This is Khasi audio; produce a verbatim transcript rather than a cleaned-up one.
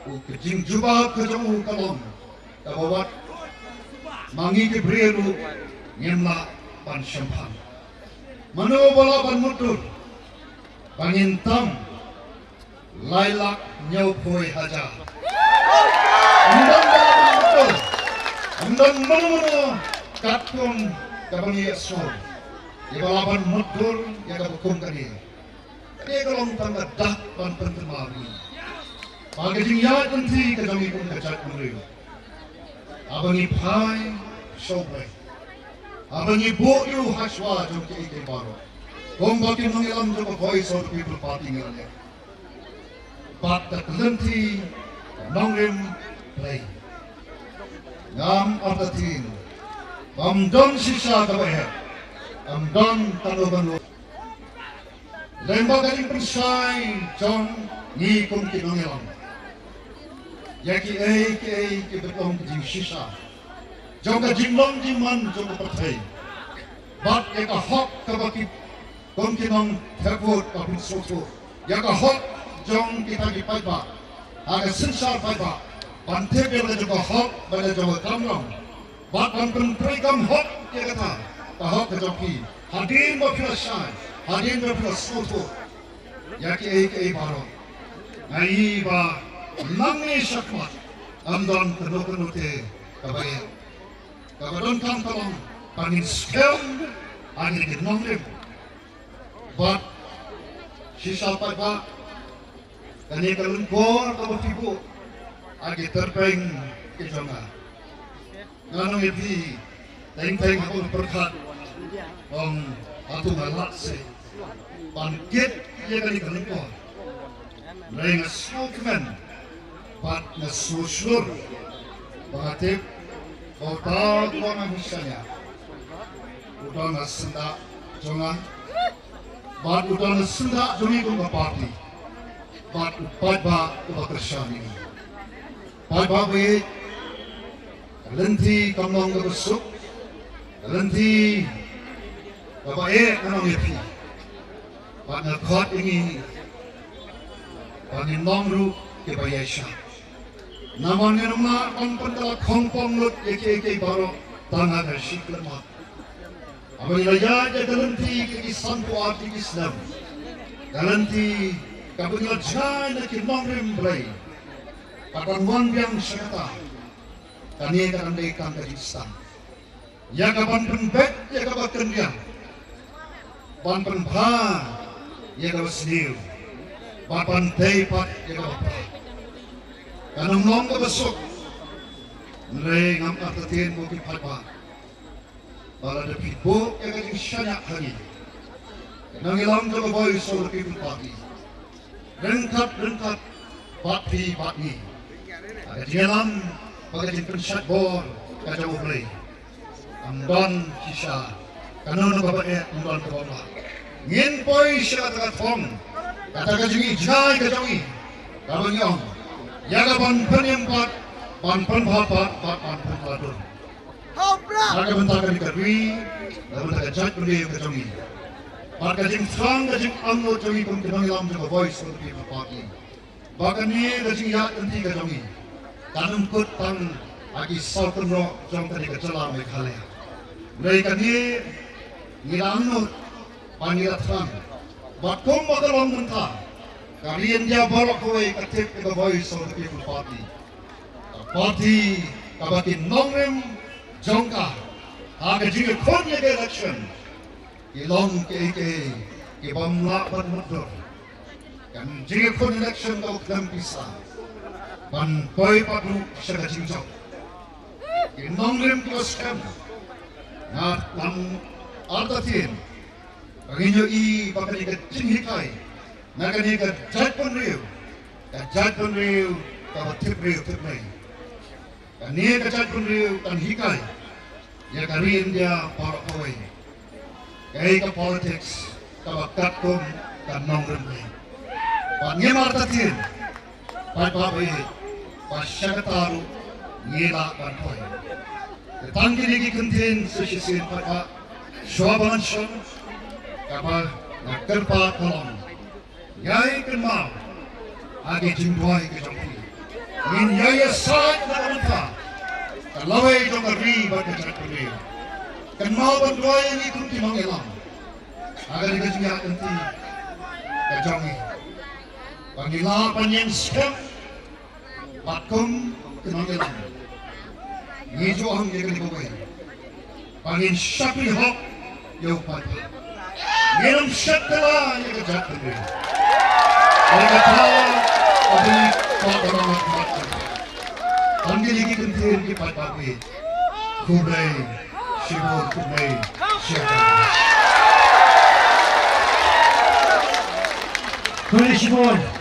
Ka jingjubab ka jong u ka long kaba wat ma ngi ki briew ruh ngim lah ban shemphang. Mano ba lah ban mutdur ba ngin tam lai lak hynñiew phew hajar? Ym don ba lah ban mutdur, ym don mano mano katkum kaba ngi ïohsngew ïa ba lah ban mutdur ïa kaba kum kane. Kane ka long tang ka dak ban pynkynmaw ïa ngi ba ka jingïaid lynti ka jong ngi kum ka jaitbynriew, haba ngi phai sha U Blei, haba ngi buh ïa u hashwa jong kiei kiei baroh, kumba ki nongïalam jong ka Voice of the People Party ngi la leh, bad ka lynti ka nongrim Blei, ngam artatien ba ym don shisha kaba eh, ym don kano kano. Lyngba ka jingpynshai jong ngi kum ki nongïalam ïa kiei kiei kiba long ka jingshisha jong ka jinglong jingman jong ka pyrthei, bad ïa ka hok kaba ki kum ki nongthep vote ba phin sngewthuh ïa ka hok jong kita ki paidbah ha ka synshar paidbah, ban tip ïa la ka jong ka hok bad la jong ka kamram, bad ban pyntreikam hok ïa kata ka hok ka jong phi. Hadien ba phi la shai, hadien ba phi la sngewthuh ïa kiei kiei baroh, nga i ba nangne shakhmat ym don kano kano te kaba eh. Kaba donkam ka long ba ngin skhem ha kine ki nongrim. Bad shisha pat ba kane ka lyngkor kaba phi buh ha ki tyrpeng ki jong nga, ngan ong ïa phi, teng teng ha u pyrkhat, ong hato nga lah seh ban kit ïa kane ka lyngkor. Hynrei nga sngewkmen bad nga sngewshlur ba nga tip ba uta uba nga shaniah u don ha syndah jong nga, bad u don ha syndah jong ngi kum ka party, bad u paidbah uba kyrshan ïa ngi. Paidbah ba ïeit, ka lynti kam long kaba suk, ka lynti kaba eh, ngan ong ïa phi. Bad nga khot ïa ngi ba ngin long ruh kiba ïaishah. Namar ngin ym lah ban pynkylla khongpong lut ïa kiei kiei baroh tang ha ka shi khyllipmat. Haba ngi la ïaid ïa ka lynti ka ki sanphew ar tylli ki snem, ka lynti kaba ngi la jngai na ki nongrim Blei, bad ban wan biang sha kata, kane ka dang dei tang ka jingstad ïa ka ban pynbeit ïa kaba kynriah, ban pynbha ïa kaba sniew, bad ban tei pat ïa kaba phra. Kan ym long kaba suk. Hynrei ngam artatien, ko ki paidbah, ba lada phi buh ïa ka jingshaniah ha ngi, ki nongïalam jong ka Voice of the People Party, ryngkat ryngkat bad phi bad ngi, ha ka jingïalam bad ka jingpynshait bor ka jong U Blei, ym don shisha kano kano kaba eh, ym don kaba ym lah. Ngin poi sha kata ka thong, kata ka jingïohi ka jong ngi, kaba ngi ong ïa ka ban pynim pat, ban pynbha pat, bad ban pynkylla dur. Ha ka bynta kane ka ri, ha ka bynta ka jaitbynriew ka jong ngi, bad ka jingthrang, ka jingangnud jong ngi kum ki nongïalam jong ka Voice of the People Party, ba kane ka jingïaid lynti ka jong ngi kan ym kut tang ha ki saw kynroh jong kane ka jylla Meghalaya. Hynrei kane ngi la angnud, ba ngi la thrang, bad kumba ka long mynta, ka ri India baroh kawei ka tip ïa ka Voice of the People Party, ka party kaba ki nongrim jong ka, ha ka jingïakhun ïa ka election, ki long kiei kiei kiba ym lah ban mutdur. Ka jingïakhun election ka khlem pisa, ban poi pat ruh sha ka jingjop. Ki nongrim kiba skhem, nga tang artatien ba ngin ïohi ba kane ka jinghikai na kane ka jaitbynriew, ka jaitbynriew kaba tip briew tip mei. Kane ka jaitbynriew kan hikai ïa ka ri India baroh kawei kaei ka politics kaba katkum ka nongrim Blei. Bad ngim artatien, paidbah ba ïeit, ba sha kata ruh ngi lah ban poi. Te tang kine ki kyntien sa shisien paidbah, shuwa ba ngan shong, kaba nga kyrpad ka long, ïai kynmaw ha ki jingduwai ka jong phi. Ngin ïa ïasaid na ka bynta ka lawei jong ka ri bad ka jaitbynriew. Kynmaw ban duwai ïa ngi kum ki nongïalam ha kane ka jingïaid lynti ka jong ngi. Ba ngin lah ban ïeng skhem bad kum ki nongïalam. Ngi ju ong ïa kane kawei, ba ngin shakri hok ïa u paidbah. Ngin ym shakri ïa ka jaitbynriew. Ïa kata ka dei ka dawa ka paidbah. Tang kine ki kyntien ki paidbah, khublei shibun, khublei shibun. Khublei shibun.